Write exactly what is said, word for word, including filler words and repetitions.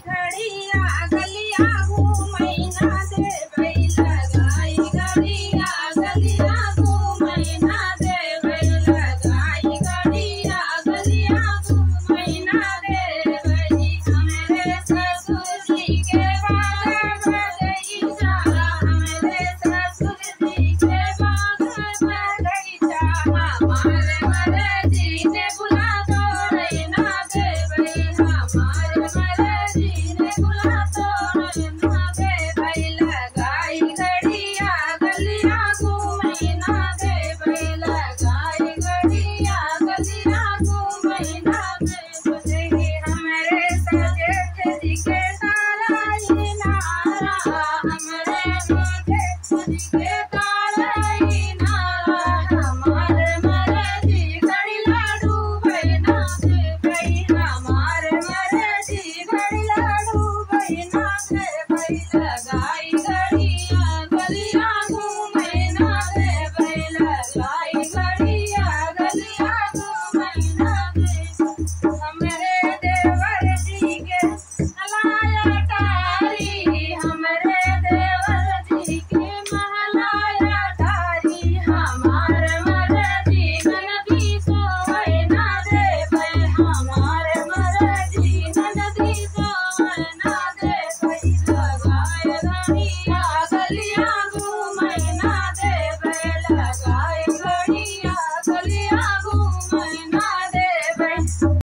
घड़िया गलिया घूमई ना देबै, लगाई घड़िया गलिया घूमई ना देबै, लगाई घड़िया गलिया घूमई ना देबै। हमरे ससुर जी के बाग बगीचा, हमरे ससुर जी के बाग बगीचा। हमार मर्जी ने बुला तोड़ै ना देबै, हमार मर्जी ने बुला तोड़ै ना देबै। लगाई घड़िया गलिया घूमई ना देबै, लगाई घड़िया गलिया घूमई ना देबै। हमरे सजेठ जी के